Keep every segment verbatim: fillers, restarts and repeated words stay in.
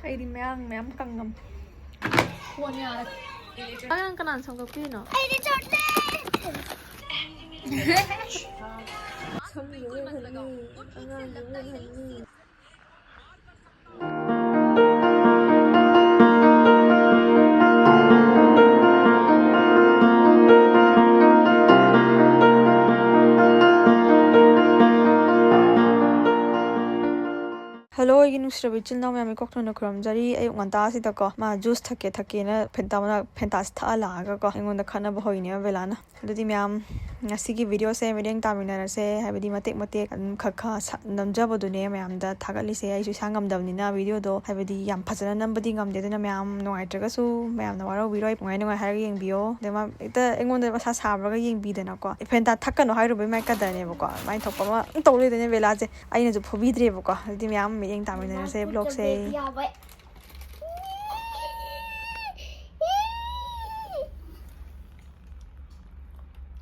ꯑꯩꯗꯤ ꯃꯌꯥꯡ ꯃꯌꯥꯝ ꯀꯪꯉꯝ꯫ ꯑꯉꯥꯡ ꯀꯅꯥꯅ ꯁꯝ ꯀꯛꯄꯤꯔꯤꯅꯣ? ꯑꯩꯗꯤ ꯆꯣꯠꯂꯦ꯫ ꯁꯝꯁꯨ ꯂꯣꯏ ꯍꯜꯂꯤ, ꯑꯉꯥꯡꯁꯨ ꯂꯣꯏ ꯍꯜꯂꯤ꯫ ꯍꯜꯂꯣ, ꯑꯩꯒꯤ ꯅꯨꯡꯁꯤꯔꯕ ꯏꯆꯤꯜ ꯏꯅꯥꯎ ꯃꯌꯥꯝ, ꯏꯀꯣꯛ ꯊꯣꯡꯅ ꯈꯨꯔꯨꯝꯖꯔꯤ꯫ ꯑꯌꯨꯛ ꯉꯟꯇꯥꯁꯤꯗꯀꯣ, ꯃꯥ ꯖꯨꯁ ꯊꯛꯀꯦ ꯊꯛꯀꯦꯅ ꯐꯦꯟꯇꯥ ꯃꯅꯥ-, ꯐꯦꯟꯇꯥꯁꯤ ꯊꯛꯑ ꯂꯥꯛꯑꯒꯀꯣ, ꯑꯩꯉꯣꯟꯗ ꯈꯠꯅꯕ ꯍꯧꯔꯤꯅꯦꯕ ꯕꯦꯂꯥꯅ꯫ ꯑꯗꯨꯗꯤ ꯃꯌꯥꯝ, ꯉꯁꯤꯒꯤ ꯚꯤꯗꯤꯑꯣꯁꯦ ꯃꯤꯠꯌꯦꯡ ꯇꯥꯃꯤꯟꯅꯔꯁꯦ, ꯍꯥꯏꯕꯗꯤ ꯃꯇꯦꯛ ꯃꯇꯦꯛ ꯑꯗꯨꯝ ꯈꯔ ꯈꯔ ꯁ-, ꯅꯝꯖꯕꯗꯨꯅꯦ ꯃꯌꯥꯝꯗ ꯊꯥꯒꯠꯂꯤꯁꯦ꯫ ꯑꯩꯁꯨ ꯏꯁꯥ ꯉꯝꯗꯕꯅꯤꯅ ꯚꯤꯗꯤꯑꯣꯗꯣ ꯍꯥꯏꯕꯗꯤ ꯌꯥꯝ ꯐꯖꯅ ꯅꯝꯕꯗꯤ ꯉꯝꯗꯦ, ꯑꯗꯨꯅ ꯃꯌꯥꯝ ꯅꯨꯡꯉꯥꯏꯇ꯭ꯔꯒꯁꯨ ꯃꯌꯥꯝꯅ ꯋꯥꯔꯧꯕꯤꯔꯣꯏ, ꯅꯨꯡꯉꯥꯏ ꯅꯨꯡꯉꯥꯏ ꯍꯥꯏꯔꯒ ꯌꯦꯡꯕꯤꯌꯣ꯫ ꯑꯗꯩ ꯃꯥ ꯍꯦꯛꯇ ꯑꯩꯉꯣꯟꯗ ꯃꯁꯥ ꯁꯥꯕ꯭ꯔꯒ ꯌꯦꯡꯕꯤꯗꯅꯀꯣ, ꯐꯦꯟꯇꯥ ꯊꯛꯀꯅꯣ ꯍꯥꯏꯔꯨꯕꯩ ꯃꯥꯏ ꯀꯗꯔꯅꯦꯕꯀꯣ, ꯑꯗꯨꯃꯥꯏꯅ ꯊꯣꯛꯄ ꯑꯃ ꯑꯗꯨꯝ ꯇꯧ ꯂꯩꯗꯣꯏꯅꯦ ꯕꯦꯂꯥꯁꯦ꯫ ꯑꯩꯅꯁꯨ ꯐꯨꯕꯤꯗ꯭ꯔꯦꯕꯀꯣ꯫ ꯑꯗꯨꯗꯤ ꯃꯌꯥꯝ ꯃꯤꯠꯌꯦꯡ ꯇꯥꯃꯤꯟꯅꯔꯁꯦ ꯕ꯭ꯂꯣꯛꯁꯦ꯫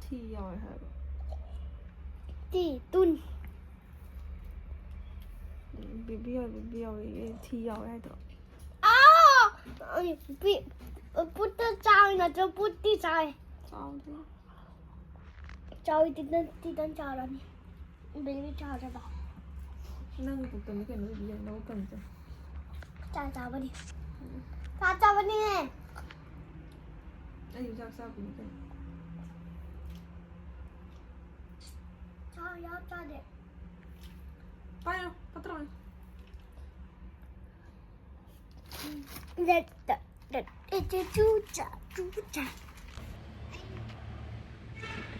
ꯊꯤ ꯌꯥꯎꯋꯦ ꯍꯥꯏꯕ꯫ ꯇꯤ ꯇꯨꯟ꯫ ꯕꯦꯕꯤ ꯌꯥꯎꯋꯦ, ꯕꯦꯕꯤ ꯌꯥꯎꯋꯦ, ꯊꯤ ꯌꯥꯎꯋꯦ ꯍꯥꯏꯗꯣ꯫ ꯑꯥ! ꯑꯩ ꯄꯤ-, ꯄꯨꯠꯇ ꯆꯥꯎ ꯅꯠꯇ꯭ꯔꯣ? ꯄꯨꯠꯇꯤ ꯆꯥꯎ꯫ ꯆꯥꯎꯗꯦ꯫ ꯆꯥꯎꯏ, ꯇꯤꯇꯟ, ꯇꯤꯇꯟ ꯆꯥꯎꯔꯅꯤ꯫ ꯕꯦꯕꯤ ꯆꯥꯎꯔꯕ? ꯅꯪ ꯄꯨꯛꯇꯅꯤ ꯀꯩꯅꯣ, ꯕꯦꯕꯤ ꯌꯥꯏ, ꯅꯕꯨꯛ ꯀꯪꯉꯤꯗꯣ꯫ ꯆꯥꯛ ꯆꯥꯕꯅꯤ꯫ ꯆꯥꯛ ꯆꯥꯕꯅꯤ꯫ ꯑꯩꯁꯨ ꯆꯥꯛ ꯆꯥꯕꯅꯤ ꯀꯩꯅꯣ꯫ ꯆꯥꯛ ꯌꯥꯝ ꯆꯥꯗꯦ꯫ ꯄꯥꯏꯌꯣ, ꯄꯠꯇ꯭ꯔꯣ? ꯂꯦꯠꯇ, ꯂꯦꯠ, ꯏꯆꯦ ꯆꯨꯆꯥ, ꯆꯨꯆꯥ꯫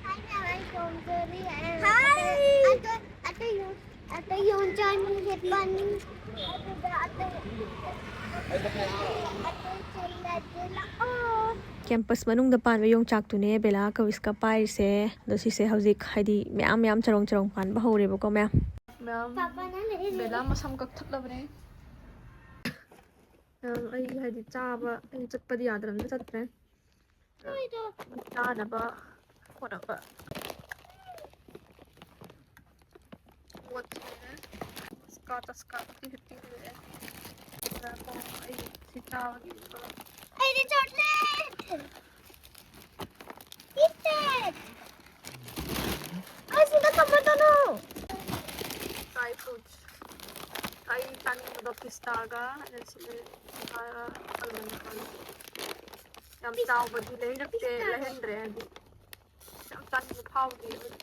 ꯍꯥꯏ꯫ ꯑꯇꯩ, ꯑꯇꯩ ꯌꯣꯟ-, ꯑꯇꯩ ꯌꯣꯟ ꯆꯥꯅꯤꯡꯉꯦ, ꯄꯥꯅꯤꯡ-, ꯑꯗꯨꯒ ꯑꯇꯩ, ꯑꯇꯩ ꯆꯠꯂꯗꯤ ꯂꯥꯛꯑꯣ꯫ ꯀꯦꯝꯄꯁ ꯃꯅꯨꯡꯗ ꯄꯥꯟꯕ ꯌꯣꯡꯆꯥꯛꯇꯨꯅꯦ ꯕꯦꯂꯥ ꯀꯋꯤꯁꯀ ꯄꯥꯏꯔꯤꯁꯦ꯫ ꯑꯗꯣ ꯁꯤꯁꯦ ꯍꯧꯖꯤꯛ ꯍꯥꯏꯗꯤ ꯃꯌꯥꯝ ꯃꯌꯥꯝ ꯆꯔꯣꯡ ꯆꯔꯣꯡ ꯄꯥꯟꯕ ꯍꯧꯔꯦꯕꯀꯣ ꯃꯌꯥꯝ꯫ ꯃꯌꯥꯝ ꯄꯥꯄꯥꯅ ꯂꯩꯔꯦ꯫ ꯕꯦꯂꯥ ꯃꯁꯝ ꯀꯛꯊꯠꯂꯕꯅꯦ꯫ ꯃꯌꯥꯝ ꯑꯩ ꯍꯥꯏꯗꯤ ꯆꯥꯕ, ꯑꯩ ꯆꯠꯄꯗꯤ ꯌꯥꯗ꯭ꯔꯕꯅꯤꯅ ꯆꯠꯇ꯭ꯔꯦ꯫ ꯅꯣꯏꯗꯣ꯫ ꯆꯥꯅꯕ ꯈꯣꯠꯅꯕ꯫ ꯄꯣꯠꯁꯦ꯫ ꯆꯁꯀꯥ ꯆꯁꯀꯥ ꯇꯤ ꯇꯤ ꯂꯩꯔꯦ꯫ ꯉꯥꯏꯈꯣ, ꯑꯩ ꯁꯤ ꯆꯥꯕꯒꯤ ꯈꯔ ꯑꯩꯗꯤ ꯆꯣꯀ꯭ꯂꯦꯠ! ꯀꯤꯠ ꯀꯦꯠ! ꯑꯁꯤꯗ ꯊꯝꯕꯗꯨꯅꯣ! Dry fruits. ꯑꯩ ꯆꯥꯅꯤꯡꯕꯗꯣ ꯄꯤꯁꯇꯥꯒ, ꯑꯗ ꯁꯤꯗ ꯑꯜꯃꯟ ꯈꯜꯂꯦ꯫ ꯌꯥꯝ ꯆꯥꯎꯕꯗꯤ ꯂꯩꯔꯛꯇꯦ, ꯂꯩꯍꯟꯗ꯭ꯔꯦ ꯍꯥꯏꯗꯤ꯫ ꯌꯥꯝ ꯆꯥꯅꯤꯡꯕ ꯐꯥꯎꯗꯦ ꯍꯧꯖꯤꯛ꯫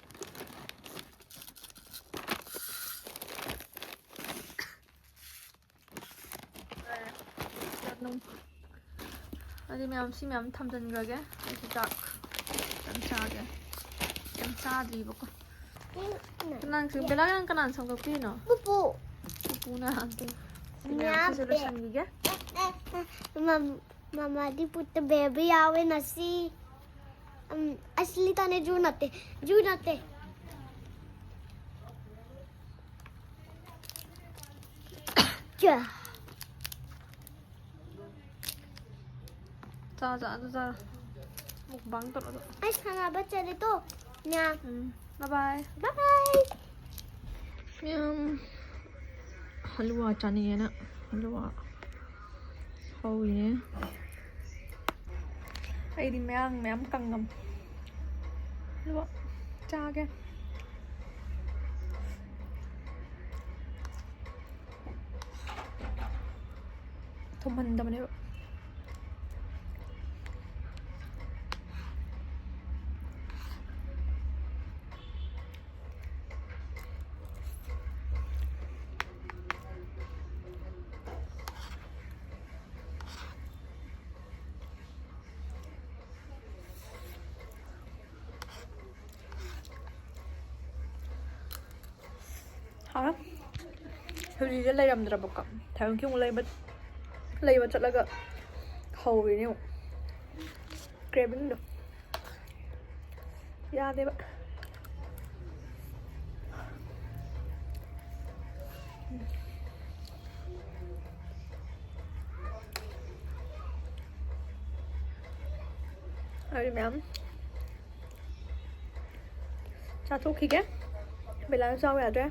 ꯑꯗꯨ ꯃꯌꯥꯝ, ꯁꯤ ꯃꯌꯥꯝ ꯊꯝꯖꯤꯟꯈ꯭ꯔꯒꯦ꯫ ꯑꯩꯁꯨ ꯆꯥꯛ ꯈꯤꯇꯪ ꯆꯥꯒꯦ꯫ ꯌꯥꯝ ꯆꯥꯗ꯭ꯔꯤꯕꯀꯣ꯫ ꯅꯪꯁꯨ, ꯕꯦꯂꯥ, ꯅꯪ ꯀꯅꯥꯅ ꯁꯝ ꯀꯛꯄꯤꯔꯤꯅꯣ? ꯄꯨꯄꯨ꯫ ꯄꯨꯄꯨꯅ꯫ ꯁꯤ ꯃꯌꯥꯝꯁꯤꯁꯨ ꯂꯣꯏꯁꯤꯟꯈꯤꯒꯦ꯫ ꯃꯝ-, ꯃꯃꯥꯗꯤ ꯄꯨꯠꯇ ꯕꯦꯕꯤ ꯌꯥꯎꯋꯦ ꯉꯁꯤ꯫ ꯎꯝ, ꯑꯁꯂꯤ ꯇꯥꯅꯦ, ꯖꯨ ꯅꯠꯇꯦ, ꯖꯨ ꯅꯠꯇꯦ꯫ ꯆꯥ꯫ ꯆꯥ, ꯆꯥ, ꯑꯗꯨ ꯆꯥꯔꯣ꯫ ꯃꯨꯛꯕꯥꯡ ꯇꯧꯔꯒ꯫ ꯑꯩ ꯁꯥꯟꯅꯕ ꯆꯠꯂꯦ ꯇꯣ꯫ ꯎꯝ, bye bye꯫ Bye bye꯫ ꯃꯌꯥꯝ ꯍꯂꯨꯋꯥ ꯆꯥꯅꯤꯡꯉꯦꯅ ꯍꯂꯨꯋꯥ ꯍꯧꯔꯤꯅꯦ꯫ ꯑꯩꯗꯤ ꯃꯌꯥꯡ ꯃꯌꯥꯝ ꯀꯪꯉꯝ꯫ ꯍꯂꯨꯋꯥ ꯆꯥꯒꯦ꯫ ꯊꯨꯝꯍꯟꯗꯕꯅꯦꯕ꯫ ꯍꯥꯎꯔꯦ꯫ ꯍꯧꯖꯤꯛꯁꯦ ꯂꯩꯔꯝꯗ꯭ꯔꯕꯀꯣ꯫ ꯊꯥꯡꯀꯤ ꯑꯃꯨꯛ ꯂꯩꯕ, ꯂꯩꯕ ꯆꯠꯂꯒ ꯍꯧꯔꯤꯅꯦ ꯑꯃꯨꯛ꯫ ꯀ꯭ꯔꯦꯕꯤꯡꯗꯣ ꯌꯥꯗꯦꯕ꯫ ꯑꯩ ꯃꯌꯥꯝ ꯆꯥꯊꯣꯛꯈꯤꯒꯦ꯫ ꯕꯦꯂꯥꯁꯨ ꯆꯥꯎ ꯌꯥꯗ꯭ꯔꯦ꯫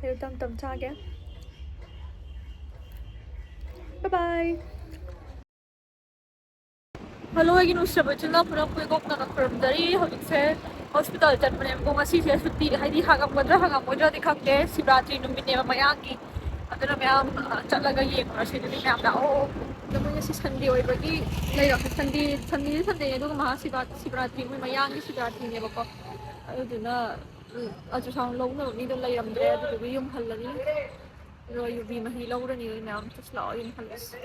ꯍꯩꯔꯨꯛ ꯇꯝ ꯇꯝ ꯆꯥꯒꯦ꯫ Bye bye꯫ ꯍꯜꯂꯣ, ꯑꯩꯒꯤ ꯅꯨꯡꯁꯤꯔꯕ ꯏꯆꯤꯜ ꯏꯅꯥꯎ ꯄꯨꯝꯅꯃꯛꯄꯨ ꯏꯀꯣꯛꯇꯅ ꯈꯨꯔꯨꯝꯖꯔꯤ꯫ ꯍꯧꯖꯤꯛꯁꯦ ꯍꯣꯁꯄꯤꯇꯥꯜ ꯆꯠꯄꯅꯦꯕꯀꯣ꯫ ꯉꯁꯤꯁꯦ ꯁꯨꯇꯤ, ꯍꯥꯏꯗꯤ ꯍꯥꯡꯉꯝꯒꯗ꯭ꯔꯥ ꯍꯥꯡꯉꯝꯃꯣꯏꯗ꯭ꯔꯥꯗꯤ ꯈꯪꯗꯦ, ꯁꯤꯕꯔꯥꯇ꯭ꯔꯤ ꯅꯨꯃꯤꯠꯅꯦꯕ ꯃꯌꯥꯡꯒꯤ꯫ ꯑꯗꯨꯅ ꯃꯌꯥꯝ, ꯑ, ꯆꯠꯂꯒ ꯌꯦꯡꯉꯨꯔꯁꯦ꯫ ꯑꯗꯨꯗꯤ ꯃꯌꯥꯝ ꯂꯥꯛꯑꯣ꯫ ꯑꯗꯣ ꯃꯣꯏ ꯉꯁꯤ ꯁꯟꯗꯦ ꯑꯣꯏꯕꯒꯤ ꯂꯩꯔꯝꯃꯦ꯫ ꯁꯟꯗꯦ, ꯁꯟꯗꯦꯗꯤ ꯁꯟꯗꯦꯅꯦ, ꯑꯗꯨꯒ ꯃꯍꯥ ꯁꯤꯕꯔꯥꯇ꯭ꯔꯤ, ꯃꯣꯏ ꯃꯌꯥꯡꯒꯤ ꯁꯤꯕꯔꯥꯇ꯭ꯔꯤꯅꯦꯕꯀꯣ꯫ ꯑꯗꯨꯗꯨꯅ, ꯎꯝ, ultrasound ꯂꯧꯅꯕ ꯃꯤꯗꯣ ꯂꯩꯔꯝꯗ꯭ꯔꯦ, ꯑꯗꯨꯗꯨꯒꯤ ꯌꯨꯝ ꯍꯜꯂꯅꯤ꯫ ꯑꯗꯣ ꯌꯨꯕꯤ ꯃꯍꯤ ꯂꯧꯔꯅꯤ ꯃꯌꯥꯝ꯫ ꯆꯠꯁꯤ ꯂꯥꯛꯑꯣ, ꯌꯨꯝ ꯍꯜꯂꯁꯤ꯫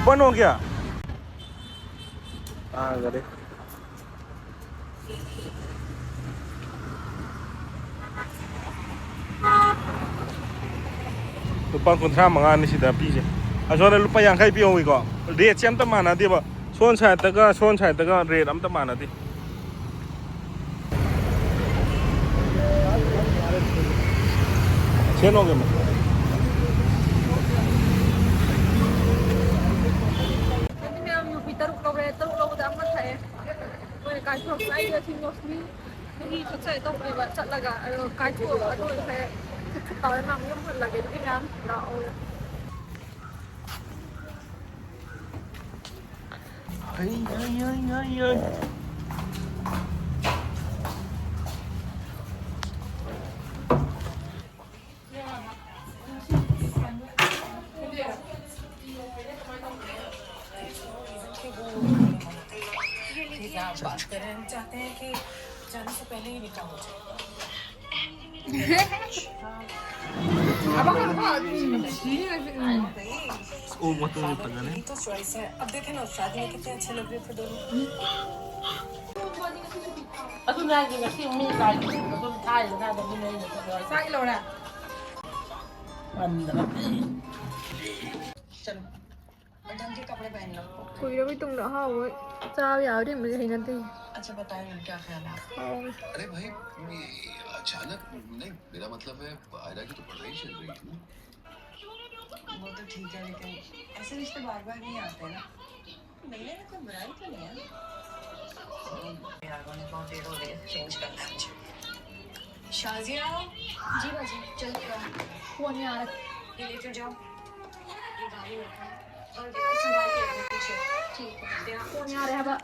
ꯀꯣꯟ ꯍꯣ ꯒꯌꯥ? ꯇꯥꯈꯔꯦ꯫ ꯂꯨꯄꯥ ꯀꯨꯟꯊ꯭ꯔꯥ ꯃꯉꯥꯅꯤ ꯁꯤꯗ ꯄꯤꯁꯦ꯫ ꯑꯁꯣꯝꯗ ꯂꯨꯄꯥ ꯌꯥꯡꯈꯩ ꯄꯤꯍꯧꯋꯤꯀꯣ꯫ ꯔꯦꯠꯁꯦ ꯑꯝꯇ ꯃꯥꯟꯅꯗꯦꯕ꯫ ꯁꯣꯟ ꯁꯥꯏꯠꯇꯒ ꯁꯣꯟ ꯁꯥꯏꯠꯇꯒ ꯔꯦꯠ ꯑꯝꯇ ꯃꯥꯟꯅꯗꯦ꯫ ꯁꯦ ꯅꯣꯡꯒꯦ ꯃ-꯫ ꯃꯌꯥꯝ ꯌꯨꯕꯤ ꯇꯔꯨꯛ ꯂꯧꯔꯦ, ꯇꯔꯨꯛ ꯂꯧꯕꯗ ꯑꯃ ꯊꯛꯑꯦ꯫ ꯃꯣꯏꯅ ꯀꯥꯏꯊꯣꯛ ꯂꯥꯛꯏꯁꯦ ꯁꯤ ꯃꯣꯁꯂꯤ ꯃꯍꯤ ꯊꯛꯆꯒꯦ ꯇꯧꯕꯅꯦꯕ ꯆꯠꯂꯒ, ꯑꯗꯣ ꯀꯥꯏꯊꯣꯛꯑꯒ ꯑꯗꯨ ꯑꯣꯏꯅ ꯐꯔꯦ꯫ ꯊꯛꯄ ꯇꯥꯔꯦ, ꯃꯥ ꯌꯨꯝ ꯍꯜꯂꯒꯦ꯫ ꯑꯗꯨꯗꯤ ꯃꯌꯥꯝ ꯂꯥꯛꯑꯣ꯫ ꯍꯩ, ꯍꯩ, ꯍꯩ, ꯍꯩ, ꯍꯩ꯫ ꯑꯕ ꯍꯪꯕ, ꯎꯝ, ꯁꯤ, ꯎꯝ꯫ ꯑꯣ, ꯃꯇꯨꯡ ꯐꯖꯅ꯫ ꯑꯗꯨꯅ ꯍꯥꯏꯗꯤ ꯉꯁꯤ ꯃꯤ ꯂꯥꯛꯏꯗꯨ ꯑꯗꯨꯝ ꯊꯥꯏꯅ ꯑꯗꯨꯝ ꯂꯩꯔꯦ꯫ ꯆꯥꯛ ꯂꯧꯔꯦ꯫ ꯄꯟꯗ꯭ꯔ꯫ ꯀꯨꯏꯔꯕꯩ ꯇꯨꯡꯗ ꯑꯍꯥꯎꯕ ꯆꯥꯕ ꯌꯥꯕ ꯌꯦꯡꯕꯁꯦ ꯍꯩꯅꯗꯦ꯫ अच्छा बताओ, क्या ख्याल है? ꯍꯥꯎꯋꯦ꯫ अरे भाई, ये अचानक नहीं, मेरा मतलब है, आयरा की तो पढ़ाई चल रही है ना। वो तो ठीक है, लेकिन ऐसे रिश्ते बार बार नहीं आते ना। मिलने में कोई बुराई तो नहीं है। यार, मैंने बहुत देर हो गई है, चेंज करना है मुझे। शाजिया। जी बाजी, जल्दी आओ। फोन नहीं आ रहा। ये लेकर जाओ। ये गाड़ी रखो। और देखो, संभाल के रखो पीछे। ठीक है। फोन नहीं आ रहा है, बा-,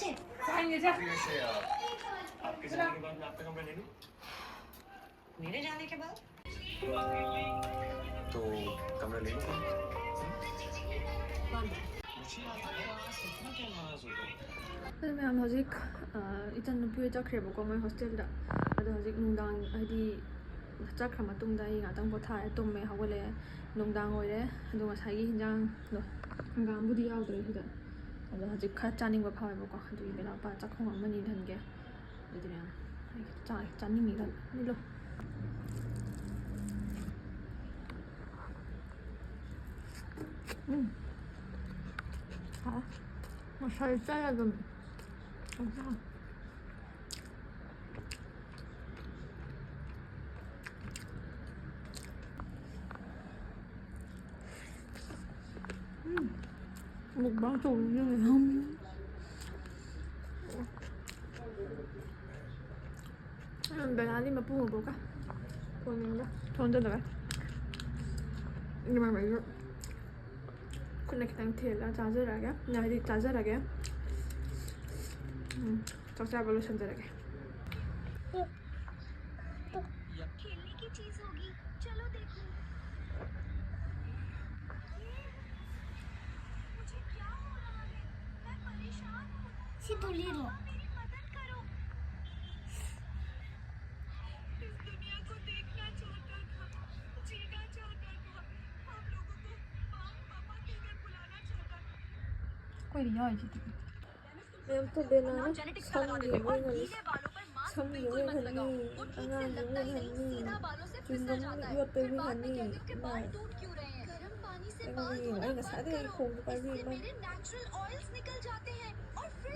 जाएंगे जा। आपके जाने के बाद मैं आपका कमरा ले लूँ? मेरे जाने के बाद? तो कमरा ले लूँ? ꯃꯌꯥꯝ ꯍꯧꯖꯤꯛ, ꯑ, ꯏꯆꯟ ꯅꯨꯄꯤ ꯍꯣꯏ ꯆꯠꯈ꯭ꯔꯦꯕꯀꯣ, ꯃꯣꯏ ꯍꯣꯁꯇꯦꯜꯗ꯫ ꯑꯗꯣ ꯍꯧꯖꯤꯛ ꯅꯨꯡꯗꯥꯡ, ꯍꯥꯏꯗꯤ, ꯆꯠꯈ꯭ꯔ ꯃꯇꯨꯡꯗ ꯑꯩ ꯉꯥꯛꯇꯪ ꯄꯣꯊꯥꯔꯦ, ꯇꯨꯝꯃꯦ, ꯍꯧꯒꯠꯂꯛꯑꯦ꯫ ꯅꯨꯡꯗꯥꯡ ꯑꯣꯏꯔꯦ꯫ ꯑꯗꯣ ꯉꯁꯥꯏꯒꯤ ꯍꯤꯟꯖꯥꯡꯗꯣ, ꯍꯪꯒꯥꯝꯕꯨꯗꯤ ꯌꯥꯎꯗ꯭ꯔꯦ ꯁꯤꯗ꯫ ꯑꯗꯣ ꯍꯧꯖꯤꯛ ꯈꯔ ꯆꯥꯅꯤꯡꯕ ꯐꯥꯎꯋꯦꯕꯀꯣ, ꯑꯗꯨꯒꯤ ꯕꯦꯂꯥꯄꯥ ꯆꯥꯛꯈꯣꯝ ꯑꯃꯅꯤ ꯍꯟꯒꯦ꯫ ꯑꯗꯨꯗꯤ ꯃꯌꯥꯝ ꯑꯩ ꯆꯥ ꯆꯥꯅꯤꯡꯉꯤꯒ ꯂꯣꯏ꯫ ꯎꯝ꯫ ꯍꯥꯎꯋꯦ꯫ ꯉꯁꯥꯏ ꯆꯥꯏ ꯑꯗꯨꯝ꯫ ꯎꯝ꯫ ꯃꯨꯛꯕꯥꯡ ꯇꯧꯕꯤꯗꯨꯅꯦ꯫ ꯎꯝ, ꯕꯦꯅꯥꯂꯤ ꯃꯄꯨ ꯃꯕꯣꯛꯀ ꯊꯣꯡꯅꯤꯡꯕ ꯊꯣꯡꯖꯜꯂꯒ ꯏꯃꯥꯟꯅꯕꯤꯁꯨ ꯈꯨꯠꯅ ꯈꯤꯇꯪ ꯊꯤꯜꯂꯒ ꯆꯥꯖꯔꯒꯦ, ꯍꯥꯏꯗꯤ ꯆꯥꯖꯔꯒꯦ꯫ ꯎꯝ, ꯆꯥꯛ ꯆꯥꯕ ꯂꯣꯏꯁꯤꯟꯖꯔꯒꯦ꯫ खेलने की चीज होगी, चलो देखो। ये मुझे क्या हो रहा है? मैं परेशान हूँ। मेरी मदद करो। इस दुनिया को देखना चाहता था, जीना चाहता था। आप लोगों को माँ पापा के घर बुलाना चाहता था। कोई नहीं, आओ जी। ꯃꯌꯥꯝ ꯇꯨ ꯕꯦꯅꯥꯅ ꯁꯝꯒꯤ ꯃꯣꯏ ꯍꯜꯂꯤ꯫ ꯁꯝꯒꯤ ꯃꯣꯏ ꯍꯜꯂꯤ꯫ ꯑꯉꯥꯡꯒꯤ ꯃꯣꯏ ꯍꯜꯂꯤ꯫ ꯆ꯭ꯋꯤꯡꯒꯝ ꯌꯣꯠꯄꯩ ꯃꯣꯏ ꯍꯜꯂꯤ꯫ ꯃꯥ ꯑꯩꯉꯣꯟꯗ ꯌꯦꯡꯉꯣ꯫ ꯑꯩ ꯉꯁꯥꯏꯗꯒꯤ ꯑꯩ ꯈꯣꯡꯁꯨ ꯄꯥꯏꯕꯤ ꯏꯃꯥ꯫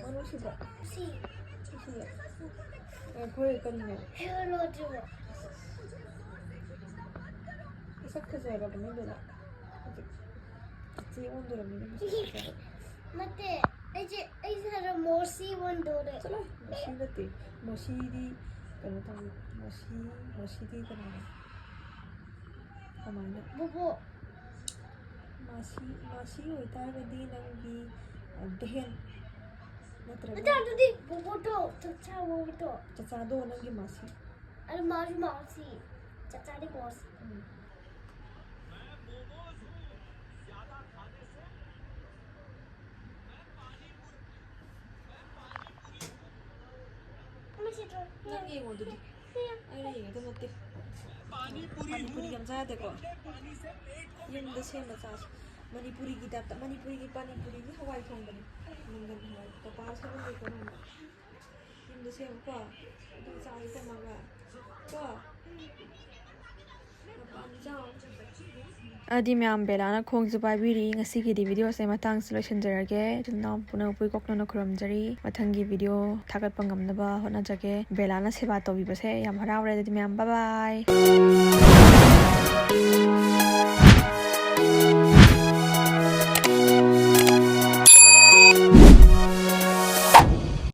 ꯃꯔꯨꯁꯤꯕ꯫ ꯁꯤꯁꯤꯅꯦ꯫ ꯑꯦ, ꯍꯣꯏ, ꯀꯔꯤꯅꯣ? ꯏꯁꯛ ꯐꯖꯔꯕꯅꯤ ꯕꯦꯅꯥ꯫ ꯍꯧꯖꯤꯛ꯫ ꯑꯣꯟꯗꯣꯔꯝꯃꯤꯅꯦ ꯃꯁꯤ ꯅꯠꯇꯦ, ꯑꯩꯁꯦ ꯑꯩꯁꯦ ꯍꯥꯏꯔ ꯃꯣꯁꯤ ꯑꯣꯟꯗꯣꯔꯦ꯫ ꯆꯠꯂꯣ, ꯃꯣꯁꯤ ꯅꯠꯇꯦ꯫ ꯃꯣꯁꯤꯗꯤ ꯀꯩꯅꯣ ꯇꯧꯏ꯫ ꯃꯣꯁꯤ ꯃꯣꯁꯤꯗꯤ ꯀꯅꯥꯅꯣ? ꯀꯃꯥꯏꯅ? ꯕꯣꯕꯣ꯫ ꯃꯥꯁꯤ ꯃꯥꯁꯤ ꯑꯣꯏꯇꯥꯔꯒꯗꯤ ꯅꯪꯒꯤ, ꯑ, ꯕꯦꯍꯦꯟ ꯅꯠꯇ꯭ꯔꯒ ꯅꯠꯇꯦ, ꯑꯗꯨꯗꯤ ꯕꯣꯕꯣꯗꯣ, ꯆꯥꯛꯆꯥ ꯕꯣꯕꯣꯗꯣ꯫ ꯆꯥꯛꯆꯥꯗꯣ ꯅꯪꯒꯤ ꯃꯥꯁꯤ꯫ ꯑꯗꯨ ꯃꯥꯁꯨ ꯃꯥꯁꯤ꯫ ꯆꯥꯛꯆꯥꯗꯤ ꯃꯥꯁꯤ꯫ ꯎꯝ꯫ ꯅꯪ ꯌꯦꯡꯉꯣ ꯑꯗꯨꯗꯤ꯫ ꯑꯩꯅ ꯌꯦꯡꯒꯗꯕ ꯅꯠꯇꯦ꯫ ꯄꯥꯅꯤꯄꯨꯔꯤ ꯌꯥꯝ ꯆꯥ ꯌꯥꯗꯦꯀꯣ꯫ ꯌꯨꯝꯗ ꯁꯦꯝꯃ ꯆꯥꯁꯤ꯫ ꯃꯅꯤꯄꯨꯔꯤꯒꯤ ꯇꯥꯏꯞꯇ, ꯃꯅꯤꯄꯨꯔꯤꯒꯤ ꯄꯥꯅꯤꯄꯨꯔꯤꯒꯤ ꯍꯋꯥꯏ ꯊꯣꯡꯕꯅꯤ꯫ ꯃꯪꯒꯟ ꯍꯋꯥꯏ꯫ ꯄꯄꯥ ꯁꯒꯣꯜ ꯂꯩꯀꯣꯜ ꯍꯥꯏꯕ꯫ ꯌꯨꯝꯗ ꯁꯦꯝꯃꯨꯀꯣ꯫ ꯑꯗꯨ ꯆꯥꯁꯤ ꯆꯝꯃꯒ꯫ ꯀꯣ? ꯃꯄꯥꯟ ꯆꯥꯎ꯫ ꯑꯗꯨꯗꯤ ꯃꯌꯥꯝ, ꯕꯦꯂꯥꯅ ꯈꯣꯡꯁꯨ ꯄꯥꯏꯕꯤꯔꯤ꯫ ꯉꯁꯤꯒꯤꯗꯤ ꯚꯤꯗꯤꯑꯣꯁꯦ ꯃꯇꯥꯡꯁꯤ ꯂꯣꯏꯁꯤꯟꯖꯔꯒꯦ꯫ ꯏꯆꯤꯟ ꯏꯅꯥꯎ ꯄꯨꯝꯅꯃꯛꯄꯨ ꯏꯀꯣꯛꯅꯅ ꯈꯨꯔꯨꯝꯖꯔꯤ꯫ ꯃꯊꯪꯒꯤ ꯚꯤꯗꯤꯑꯣ ꯊꯥꯒꯠꯄ ꯉꯝꯅꯕ ꯍꯣꯠꯅꯖꯒꯦ꯫ ꯕꯦꯂꯥꯅ ꯁꯦꯕꯥ ꯇꯧꯕꯤꯕꯁꯦ ꯌꯥꯝ ꯍꯔꯥꯎꯔꯦ꯫ ꯑꯗꯨꯗꯤ ꯃꯌꯥꯝ, ꯕꯥꯏ ꯕꯥꯏ꯫